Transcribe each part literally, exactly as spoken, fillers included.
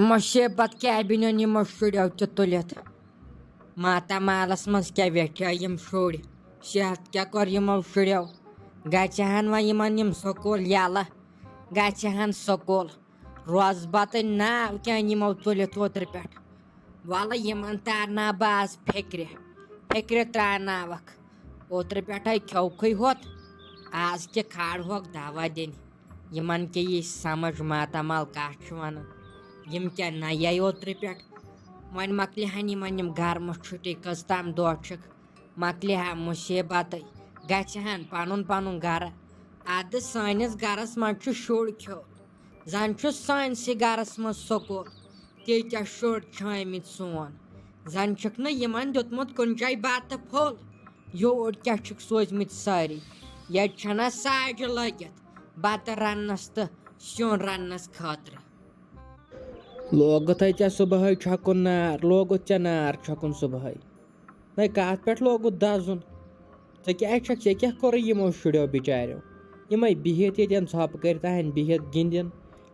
مُصیٖبت کیٛاہ بنیٚن یِمو شُریو تہِ تُلِتھ؟ ماتامالس منٛز کیٛاہ ویٹھیو یِم شُرۍ؟ صحت کیٛاہ کوٚر یِمو شُریو؟ گژھِ ہن وۄنۍ یِمن یِم سکوٗل یَلہٕ، گژھِ ہن سکوٗل۔ روزٕ بتٕنۍ ناو کیٛاہ یِمو تُلِتھ اوترٕ پٮ۪ٹھ؟ وَلہٕ یِمن تارناو بہٕ آز فِکرِ، فِکرِ ترٛاوناوکھ۔ اوترٕ پٮ۪ٹھے کھیوکھٕے ہوت، آز تہِ کھالہوکھ دوا دِنہِ۔ یِمن کیٛاہ یی سمجھ ماتامال کتھ چھِ ونان؟ یِم کیٛاہ نَیے اوترٕ پٮ۪ٹھ؟ وۄنۍ مۄکلہِ ہن یِمن یِم گرمہٕ چھُٹی، کٔژ تام دۄہ چھِکھ، مۄکلہِ ہا مُصیٖبتٕے، گژھِ ہن پنُن پنُن گرٕ۔ ادٕ سٲنِس گرس منٛز چھُ شُر کھیوٚت، زن چھُ سٲنسٕے گرس منٛز سکوٗل، تیٖتیٛاہ شُرۍ چھٲمٕتۍ سون، زن چھُکھ نہٕ یِمن دیُتمُت کُنہِ جایہِ بتہٕ پھوٚل۔ یور کیٛاہ چھِکھ سوٗزمٕتۍ سٲری؟ ییٚتہِ چھَنہ ساجہِ لٔگِتھ بَتہٕ رَننَس تہٕ سیُن رَننَس خٲطرٕ۔ لوگُت ہے ژےٚ صُبحٲے چھۄکُن نار، لوگُت ژےٚ نار چھۄکُن صُبحٲے۔ نَے کَتھ پٮ۪ٹھ لوگُت دَزُن؟ ژےٚ کیٛاہ چھَکھ، ژےٚ کیٛاہ کوٚرُے یِمو شُرٮ۪و بِچارٮ۪و؟ یِمَے بِہِتھ ییٚتٮ۪ن ژھۄپہٕ کٔرِتھ اَہَن بِہِتھ گِنٛدِن۔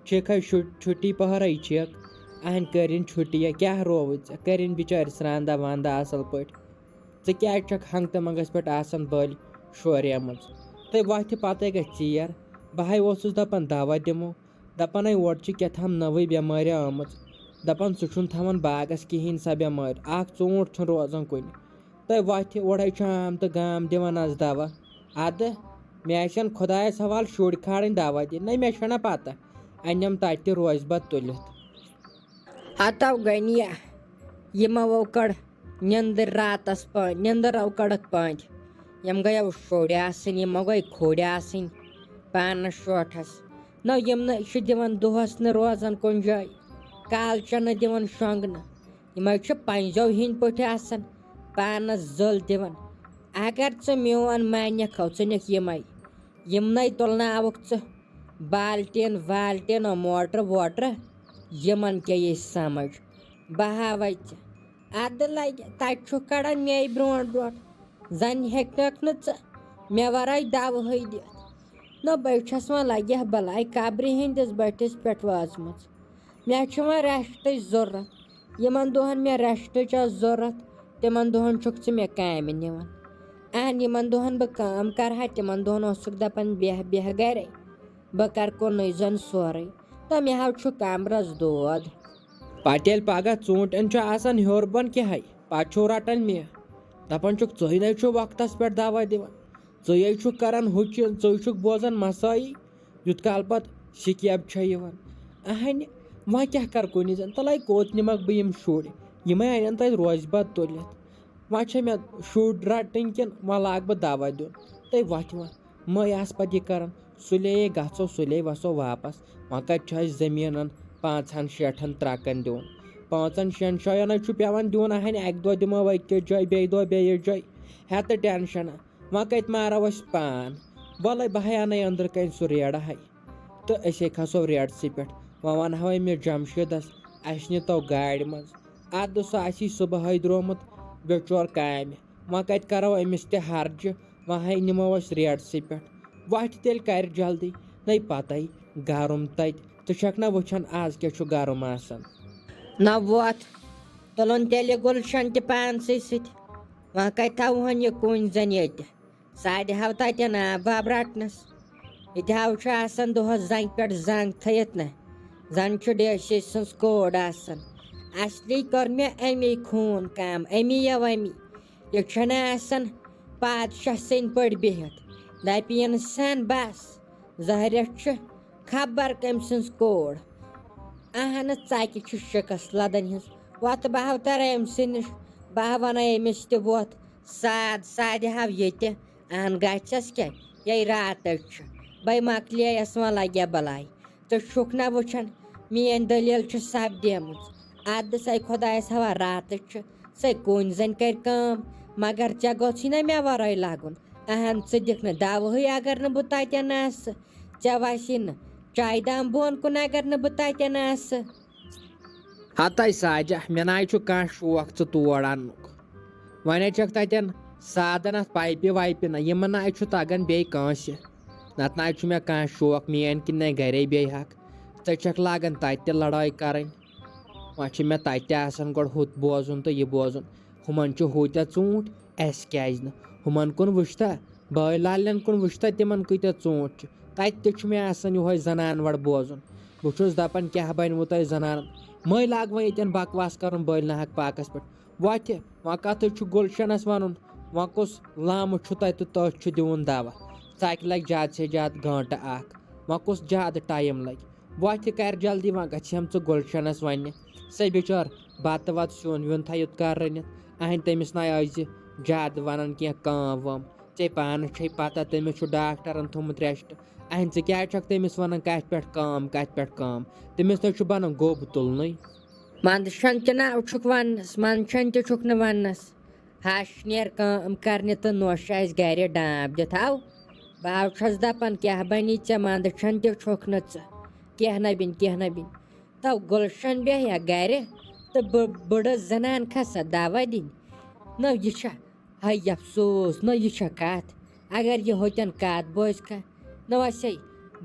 چھِکھ ہے چھُ-، چھُٹی پَہرَے چھِکھ۔ اَہَن کٔرِن چھُٹی یا کیٛاہ رووُے ژےٚ؟ کٔرِن بِچٲرۍ سرٛان دَ وان دَ اَصٕل پٲٹھۍ۔ ژٕ کیٛازِ چھَکھ ہنٛگتہٕ منٛگَس پٮ۪ٹھ آسان بٔلۍ شوریمٕژ؟ تہٕ وۄتھِ پَتَے گژھِ ژیر۔ بہٕ ہَے اوسُس دَپان دَوا دِمو، دَپان ہے اورٕ چھِ کیٛاہ تام نٔوٕے بٮ۪مٲرۍ آمٕژ۔ دَپان سُہ چھُنہٕ تھاوان باغَس کِہیٖنۍ سۄ بٮ۪مٲرۍ، اَکھ ژوٗنٛٹھ چھُنہٕ روزان کُنہِ۔ تہٕ وۄتھِ اورَے چھُ عام تہٕ گام دِوان آز دَوا۔ اَدٕ مےٚ آسن خۄدایَس حوالہٕ شُرۍ کھالٕنۍ دَوا دِنۍ، نَے مےٚ چھَنہ پَتہ اَنٮ۪م تَتہِ تہِ روزِ بَتہٕ تُلِتھ۔ ہتو غنیہ، یِمو کٔڑ نیندٕر راتس پٲنۍ، نیندٕرو کٔڑٕکھ پٲنۍ۔ یِم گٔیو شُرۍ آسٕنۍ، یِمو گٔے کھُرۍ آسٕنۍ پانس شوٹھس۔ نہ یِم نہ چھِ دِوان دۄہس نہٕ روزان کُنہِ جایہِ، کالچن نہٕ دِوان شۄنٛگنہٕ۔ یِمے چھِ پنٛزیو ہِنٛدۍ پٲٹھۍ آسان پانس زٔل دِوان۔ اگر ژٕ میون مانکھ، ژٕ نِکھ یِمے۔ یِمنَے تُلناوُکھ ژٕ بالٹیٖن والٹیٖن، موٹر ووٹر، یِمَن کیٛاہ یی سمجھ؟ بہٕ ہاوَے ژےٚ۔ اَدٕ لَگہِ، تَتہِ چھُکھ کَڑان مے برونٛٹھ برونٛٹھ۔ زَنہِ ہیٚکَکھ نہٕ ژٕ مےٚ وَرٲے دَوہٕے دِتھ۔ نہ، بہٕ چھَس وۄنۍ لَگہِ ہا بَلاے قبرِ ہِنٛدِس بٔٹھِس پٮ۪ٹھ وٲژمٕژ۔ مےٚ چھِ وۄنۍ ریسٹٕچ ضوٚرَتھ۔ یِمَن دۄہَن مےٚ ریسٹٕچ ٲس ضوٚرَتھ، تِمَن دۄہَن چھُکھ ژٕ مےٚ کامہِ نِوان۔ اہن، یِمَن دۄہَن بہٕ کٲم کَرٕ ہا، تِمَن دۄہَن اوسُکھ دَپان، "بیٚہہ، بیٚہہ گَرے، بہٕ کَرٕ کُنُے زوٚن سورُے۔" تہٕ مےٚ حظ چھُ کَمرَس دود۔ پَتہٕ ییٚلہِ پَگاہ ژوٗنٛٹھٮ۪ن چھُ آسان ہیوٚر بۄن کیٛاہَے، پَتہٕ چھُو رَٹان مےٚ۔ دَپان چھُکھ، "ژٕے نَے چھُ وقتَس پٮ۪ٹھ دَوا دِوان، ژٕے چھُکھ کَران ہُہ چیٖز، ژٕے چھُکھ بوزان مسٲیی۔" یُتھ کال پَتہٕ سِکیب چھےٚ یِوان۔ اہنہِ، وۄنۍ کیٛاہ کَرٕ کُنہِ زَن؟ تَلَے کوٚت نِمَکھ بہٕ یِم شُرۍ؟ یِمَے اَنن تَتہِ روزِ بَتہٕ تُلِتھ۔ وۄنۍ چھےٚ مےٚ شُرۍ رَٹٕنۍ کِنہٕ وۄنۍ لاگہٕ بہٕ دَوا دیُن؟ تَے وۄتھِ وۄنۍ۔ مٔے آسہٕ پَتہٕ یہِ کَران، سُلے گژھو، سُلے وَسو واپَس۔ وۄنۍ کَتہِ چھُ اَسہِ زٔمیٖنَن پانٛژہَن شیٹھَن ترٛکَن دیُن؟ پانٛژَن شٮ۪ن جایَن حظ چھُ پٮ۪وان دیُن۔ اہنہِ، اَکہِ دۄہ دِمو أکِس جایہِ، بیٚیہِ دۄہ بیٚیِس جایہِ۔ ہےٚ تہٕ ٹٮ۪نشَن۔ وۄنۍ کَتہِ مارو أسۍ پان؟ وَلَے بہٕ ہَے اَنَے أنٛدرٕ کَنۍ سُہ ریڑٕ ہَے۔ تہٕ أسۍ ہے کھسو ریڑسٕے پٮ۪ٹھ۔ وۄنۍ وَنہٕ ہاو أمِس جمشیٖدَس، اَسہِ نِتو گاڑِ منٛز۔ اَدٕ سُہ آسی صُبحٲے درٛامُت بِچور کامہِ۔ وۄنۍ کَتہِ کَرو أمِس تہِ ہرجہِ؟ وۄنۍ ہَے نِمو أسۍ ریڑسٕے پٮ۪ٹھ۔ وۄتھِ تیٚلہِ کَرِ جلدی۔ نَے پَتَے گرم تَتہِ۔ ژٕ چھَکھ نہ وٕچھان آز کیٛاہ چھُ گرم آسان؟ نہ وۄتھ، تُلُن تیٚلہِ گُلشَن تہِ پانسٕے سۭتۍ۔ وۄنۍ کَتہِ تھاوہون یہِ کُنۍ زَن ییٚتہِ؟ سادِ ہاو تَتٮ۪ن آب واب رَٹنَس۔ ییٚتہِ ہاو چھُ آسان دۄہَس زَنٛگہِ پٮ۪ٹھ زَنٛگ تھٲیِتھ نہ۔ زَن چھُ ڈی سی سٕنٛز کوٗر آسان۔ اَصلی کٔر مےٚ أمی خوٗن کَم، أمی یَو أمی۔ یہِ چھَنہٕ آسان پادشاہ سٕنٛدۍ پٲٹھۍ بِہِتھ۔ دَپہِ اِنسان بَس، زہرٮ۪ٹھ چھُ خبر کٔمۍ سٕنٛز کوٗر۔ اَہَنہٕ ژَکہِ چھُ شِکَس لَدَن ہِنٛز۔ وۄتھ بہٕ ہاو تَرٕ أمۍ سٕے نِش۔ بہٕ ہاو وَنَے أمِس تہِ وۄتھ۔ ساد، سادِ ہاو ییٚتہِ۔ اَہَن گژھٮ۪س کیٛاہ؟ یے راتَے چھُ۔ بَے مۄکلییَس وۄنۍ لَگہِ بَلاے۔ ژٕ چھُکھ نہ وٕچھان، میٲنۍ دٔلیٖل چھِ سپدیمٕژ۔ اَدٕ سَے خۄدایَس حوالہٕ راتَس چھِ، سَے کُنۍ زَنہِ کَرِ کٲم، مگر ژےٚ گوٚژھُے نہ مےٚ وَرٲے لَگُن۔ اَہَن، ژٕ دِکھ نہٕ دَوہٕے اگر نہٕ بہٕ تَتٮ۪ن آسہٕ۔ ژےٚ وَسی نہٕ چایہِ دام بۄن کُن اگر نہٕ بہٕ تَتٮ۪ن آسہٕ۔ ہَتَے ساجہ، مےٚ نہ حظ چھُ کانٛہہ شوق ژٕ تور اَننُک۔ وۄنۍ حظ چھَکھ تَتٮ۪ن سادَن اَتھ پایپہِ وایپہِ نہ، یِمَن نہ حظ چھُ تَگان بیٚیہِ کٲنٛسہِ۔ نَتہٕ نہ حظ چھُ مےٚ کانٛہہ شوق، میٛٲنۍ کِنۍ نَے گَرے بیٚہہِ ہاکھ۔ ژٕ چھَکھ لاگان تَتہِ تہِ لڑٲے کَرٕنۍ۔ وۄنۍ چھِ مےٚ تَتہِ تہِ آسان گۄڈٕ ہُتھ بوزُن تہٕ یہِ بوزُن۔ ہُمَن چھِ ہُتیٛاہ ژوٗنٛٹھۍ، اَسہِ کیٛازِ نہٕ؟ ہُمَن کُن وٕچھتا، بٲے لالٮ۪ن کُن وٕچھتا، تِمَن کۭتیٛاہ ژوٗنٛٹھۍ چھِ؟ تَتہِ تہِ چھُ مےٚ آسان یِہوٚے زَنان وَڑ بوزُن۔ بہٕ چھُس دَپان، کیٛاہ بَنہِ وٕ تۄہہِ زَنانَن؟ مٔلۍ لاگہٕ وۄنۍ ییٚتٮ۪ن بکواس کَرُن بٲلۍ ناحق پاکَس پٮ۪ٹھ۔ وۄتھِ، وۄنۍ کَتھٕے چھُ گُلشَنَس وَنُن؟ وۄنۍ کُس لامہٕ چھُ تۄہہِ تہٕ تٔتھۍ چھُ دیُن دَوا؟ ژَکہِ لَگہِ زیادٕ سے زیادٕ گٲنٛٹہٕ اَکھ۔ وۄنۍ کُس زیادٕ ٹایم لَگہِ؟ وۄتھِ کَر جلدی، وۄنۍ گژھِ ہَم ژٕ گُلشَنَس وَننہِ۔ سۄ بِچٲر بَتہٕ وَتہٕ سیُن ویُن تھایہِ یوٚت کَر رٔنِتھ۔ اَہَنہِ تٔمِس نَے ٲسۍ زِ زیادٕ وَنان کینٛہہ کٲم وٲم۔ ژےٚ پانَس چھے پَتہ تٔمِس چھُ ڈاکٹرَن تھوٚمُت ریسٹ۔ اَہَنہِ ژٕ کیٛازِ چھَکھ تٔمِس وَنان کَتھِ پٮ۪ٹھ کٲم، کَتھِ پٮ۪ٹھ کٲم؟ تٔمِس نَے چھُ بَنان گوٚب تُلنُے۔ منٛدچھان تہِ نہ چھُکھ وَننَس، منٛدچھان تہِ چھُکھ نہٕ وَننَس۔ ہَش نیر کٲم کَرنہِ تہٕ نوٚش آسہِ گَرِ ڈانٛپ دِتھ۔ ہاو، بہٕ ہاو چھَس دَپان، کیٛاہ بَنی ژےٚ، منٛدچھان تہِ چھُکھ نہٕ ژٕ۔ کینٛہہ نہ بِنہِ، کینٛہہ نہ بِنہِ۔ تو گُلشن بیٚہیا گرِ تہٕ بہٕ بٕڑٕ زنان کھسا دوا دِنۍ۔ نہ یہِ چھا، ہاے افسوس، نہ یہِ چھا کتھ۔ اگر یہِ ہوٚتٮ۪ن کتھ بوزِ کانٛہہ، نہ وسے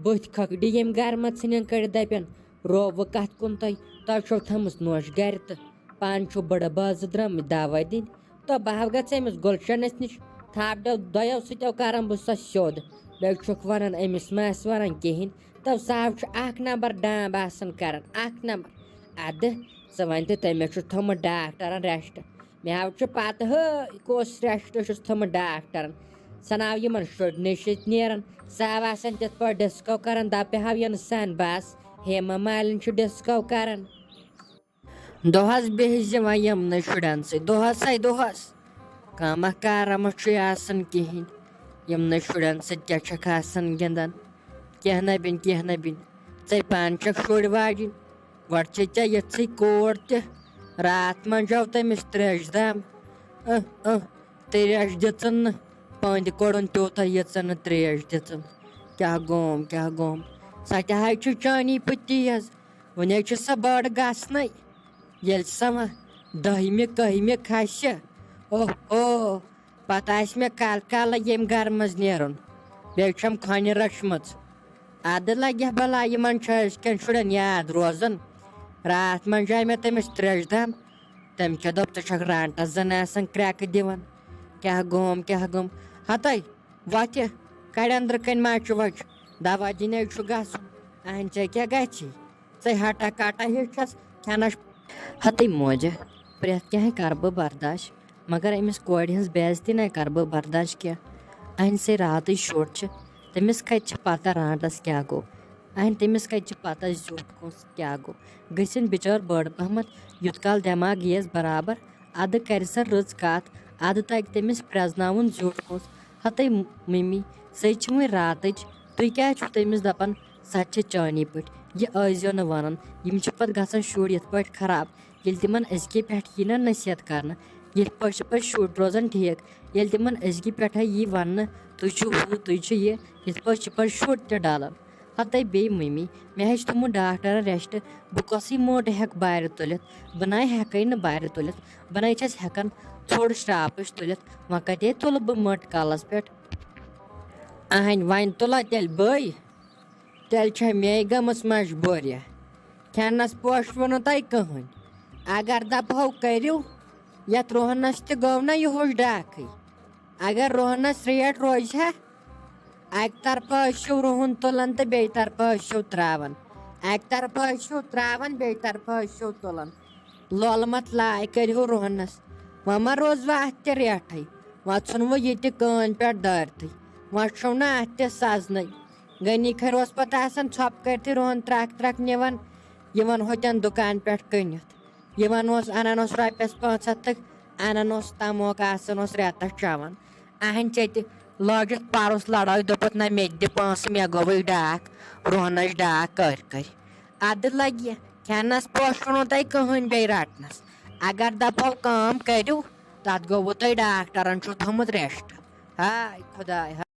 بٔتھۍ کھۄکھڈِ ییٚمہِ گرٕ منٛز ژھٕنن کٔڑِتھ دپن، رووٕ کتھ کُن تۄہہِ، تۄہہِ چھو تھٲمٕژ نوٚش گرِ تہٕ پانہٕ چھِو بٕڑٕ بٲژٕ درٛامٕتۍ دوا دِنۍ۔ تہٕ بہٕ ہا گژھٕ أمِس گُلشنس نِش، تھپھ ڈو دۄیو سۭتیو کرن بہٕ سۄ سیوٚد۔ بیٚیہِ چھُکھ ونان أمِس ما آسہِ ونان کِہینۍ، تو سُہ ہا چھُ اکھ نمبر ڈانٛب آسان کران، اکھ نمبر۔ ادٕ ژٕ وَن تہِ، تٔمِس چھُ تھوٚمُت ڈاکٹرن ریسٹ۔ مےٚ ہا چھُ پتہٕ ہٕے کُس ریسٹ چھُس تھوٚمُت ڈاکٹرن۔ سۄ ناو یِمن شُرنٕے سۭتۍ نیران، سۄ ہا آسان تِتھ پٲٹھۍ ڈسکو کران، دپہِ ہاو یِنہٕ سن بس ہیما مالِن چھُ ڈسکو کران۔ دۄہس بیٚہہِ زِ وۄنۍ یِمنٕے شُرٮ۪ن سۭتۍ، دۄہس ہے دۄہس۔ کانٛہہ کارا مہ چھُے آسان کِہینۍ۔ یِمنٕے شُرٮ۪ن سۭتۍ کیٛاہ چھَکھ آسان گِنٛدان؟ کینٛہہ نہ بِنۍ، کینٛہہ نہ بِنۍ۔ ژَے پانہٕ چھَکھ شُرۍ واجِنۍ۔ گۄڈٕ چھے ژےٚ یِژھٕے کوٗر تہِ۔ راتھ منٛز آو تٔمِس ترٛیش دام۔ اہ، اہ، ترٛیش دِژٕن نہٕ۔ پٔنٛدۍ کوٚڑُن تیوٗتاہ ییٖژٕن نہٕ ترٛیش دِژٕن۔ کیٛاہ گوم، کیٛاہ گوم۔ سۄ تہِ حظ چھِ چٲنی پٲٹھۍ تیز۔ وۄنۍ حظ چھِ سۄ بٔڑ گژھنَے۔ ییٚلہِ سۄ وۄنۍ دٔہمہِ کٔہمہِ کھسہِ، اوہ اوہ، پتہٕ آسہِ مےٚ کالہٕ کالہٕ ییٚمہِ گرٕ منٛز نیرُن۔ بیٚیہِ چھَم کھۄنہِ رٔچھمٕژ۔ اَدٕ لگہِ ہا بلاے، یِمن چھُ أزکٮ۪ن شُرٮ۪ن یاد روزان۔ راتھ منٛز جاے مےٚ تٔمِس ترٛیش دام۔ تٔمۍ کیٛاہ دوٚپ، ژٕ چھَکھ رانٛٹَس زَن آسان کرٛٮ۪کہٕ دِوان۔ کیٛاہ گوم، کیٛاہ گوم؟ ہَتَے، وۄتھِ، کَڑِ أنٛدرٕ کَنۍ مَچہِ وَچہِ۔ دوا دِنے چھُ گژھُن۔ اَہَن، ژےٚ کیٛاہ گژھی؟ ژَے ہَٹا کَٹا ہِش چھَس کھٮ۪نَس۔ ہَتٕے موجہِ، پرٛٮ۪تھ کینٛہہ کَرٕ بہٕ برداش، مگر أمِس کورِ ہٕنٛز بے عزتی نَے کَرٕ بہٕ برداش کینٛہہ۔ اَہَن، سُے راتٕے شُر چھِ، تٔمِس کَتہِ چھِ پَتہ رانٛٹَس کیٛاہ گوٚو؟ اَہَن، تٔمِس کَتہِ چھِ پَتہ زیُٹھ کُس کیٛاہ گوٚو؟ گٔژھِن بِچٲر بٔڑ پَہمَتھ، یُت کال دٮ۪ماغ یِیَس برابر، اَدٕ کَرِ سۄ رٕژ کَتھ، اَدٕ تَگہِ تٔمِس پرٛزناوُن زیُٹھ کُس۔ ہَتَے مٔمی، سۄے چھِ وۄنۍ راتٕچ، تُہۍ کیٛازِ چھُو تٔمِس دَپان، سۄ تہِ چھِ چٲنی پٲٹھۍ؟ یہِ ٲسۍزیو نہٕ وَنان، یِم چھِ پَتہٕ گژھان شُرۍ یِتھ پٲٹھۍ خراب، ییٚلہِ تِمَن أزکہِ پٮ۪ٹھ یی نہ نصیحت کَرنہٕ۔ یِتھ پٲٹھۍ چھِ پَتہٕ شُرۍ روزان ٹھیٖک، ییٚلہِ تِمَن أزکہِ پٮ۪ٹھَے یی وَننہٕ، تُہۍ چھِو ہُہ، تُہۍ چھِو یہِ، یِتھ پٲٹھۍ چھِ پَتہٕ شُرۍ تہِ ڈَلان۔ ہَتَے بیٚیہِ مٔمی، مےٚ حظ چھِ تھوٚمُت ڈاکٹرَن ریسٹ، بہٕ کۄسٕے موٹہٕ ہٮ۪کہٕ بارِ تُلِتھ؟ بہٕ نَے ہٮ۪کَے نہٕ بارِ تُلِتھ، بہٕ نَے چھَس ہٮ۪کان ژھوٚڑ شرٛاپٕچ تُلِتھ، وۄنۍ کَتہِ تُلہٕ بہٕ مٔٹ کَلَس پٮ۪ٹھ؟ اَہَنۍ، وۄنۍ تُلہ تیٚلہِ بٕے، تیٚلہِ چھےٚ مے گٔمٕژ مجبوٗری۔ کھٮ۪نَس پوشوٕ نہٕ تۄہہِ کٕہٕنۍ۔ اگر دَپہو کٔرِو، یَتھ روہنَس تہِ گوٚو نہ یِہُس ڈاکھٕے۔ اگر روہنَس ریٹ روزِ ہا، اَکہِ طرفہٕ ٲسِو روہَن تُلان تہٕ بیٚیہِ طرفہٕ ٲسِو ترٛاوان۔ اَکہِ طرفہٕ ٲسِو ترٛاوان، بیٚیہِ طرفہٕ ٲسِو تُلان۔ لولہٕ مت لائے کٔرِو روہنَس۔ وۄنۍ ما روزوٕ اَتھ تہِ ریٹھٕے؟ وۄنۍ ژھُنوٕ یہِ تہِ کٲنۍ پٮ۪ٹھ دٲرتھٕے۔ وۄنۍ چھُو نہٕ اَتھ تہِ سَزنٕے۔ غنی کھرِ اوس پَتہٕ آسان ژھۄپہٕ کٔرتھٕے روہَن ترٛکھ ترٛکھ نِوان، یِوان ہوٚتٮ۪ن دُکان پٮ۪ٹھ کٕنِتھ۔ یِوان اوس، اَنان اوس رۄپیَس پانٛژھ ہَتھ تہٕ اَنان اوس تَموکھ، آسان اوس رٮ۪تَس چٮ۪وان۔ اَہَن، ژےٚ تہِ لٲجِتھ پَرُس لڑٲے، دوٚپُتھ، نہ، مےٚ تہِ دِ پونٛسہٕ، مےٚ گوٚوُے ڈاکھ، روہنَس ڈاکھ کٔرۍ کٔرۍ۔ اَدٕ لَگہِ، کھٮ۪نَس پوشوٕ نہٕ تۄہہِ کٕہٕنۍ بیٚیہِ رَٹنَس۔ اگر دَپہو کٲم کٔرِو، تَتھ گوٚوُ تۄہہِ ڈاکٹرَن چھُو تھوٚمُت ریسٹ۔ ہاے خۄداے، ہاے۔